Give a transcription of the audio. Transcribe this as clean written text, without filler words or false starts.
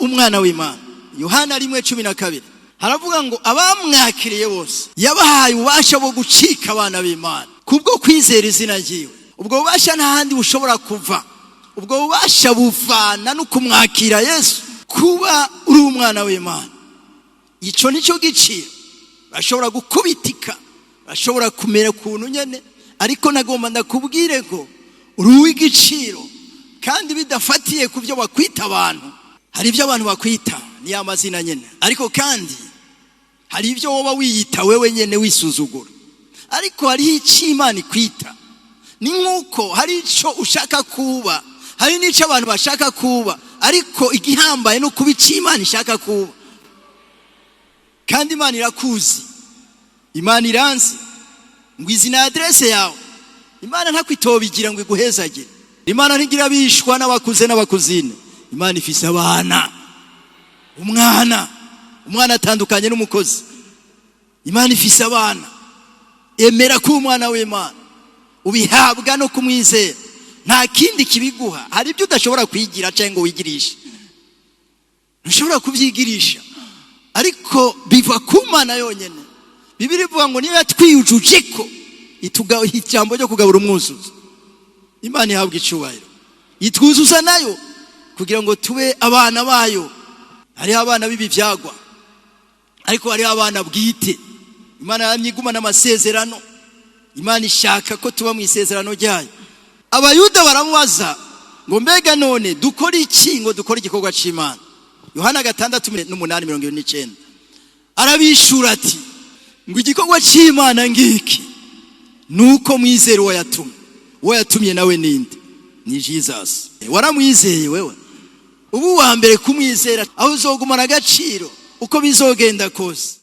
Umwana w'Imana. Yohana 1:12 haravuga ngo abamwakiriye bose yabahaye ububasha bwo gucika abana b'Imana kubwo kwizera izina ryiwe. Ubwo bubasha nta handi bushobora kuva, ubwo bubasha buvana no kumwakira Yesu, kuba uri umwana w'Imana. Icyo nicyo giciro. Bashobora gukubitika, bashobora kumera ukuntu nyene, ariko nagomba ndakubwire ko uri uw'igiciro, kandi bidafatiye ku byo bakwita abantu. Hari ibyo abantu bakwita, ni ya mazina nyene, ariko kandi hari ibyo woba wiyita wewe nyene wisuzugura, ariko hariho icyo Imana ikwita. Ni nk'uko hari icyo ushaka kuba, hari n'icyo abantu bashaka kuba, ariko igihambaye no kuba icyo Imana ishaka kuba. Kandi Imana irakuzi, Imana iranzi, ngo izi ni aderese yawe. Imana ntakwitobigira ngo iguhezagire. Imana ntigira bishwa n'abakuze n'abakuzine. Imana ifise abana. Umwana atandukanye n'umukozi. Imana ifise abana. Emera ko umwana w'Imana ubihabwa no kumwizera, nta kindi kibiguha. Hari ibyo udashobora kwigira cyangwa ngo wigirishe, ntushobora kubyigirisha, ariko biva ku Mana yonyine. Bibiliya ivuga ngo niba twiyujuje ko ijambo ryo kugabura umwuzuzo. Imana ihabwa icyubahiro, itwuzuza nayo kugira ngo tube abana bayo. Hariho abana b'ibibyagwa, ariko hariho abana bwite. Imana yamye igumana amasezerano. Imana ishaka ko tuba mu isezerano ryayo. Abayuda baramubaza ngo: "Mbega none dukore iki ngo dukore igikorwa cy'Imana?" Yohana 6:8-29. Arabishura ati ngo: "Igikorwa cy'Imana ngiki, nuko mwizera uwo yatumye." Uwo yatumye nawe ninde? Ni Jesus. Waramwizeye wewe? Ubu wa mbere kumwizera, aho uzogumana agaciro uko bizogenda kose.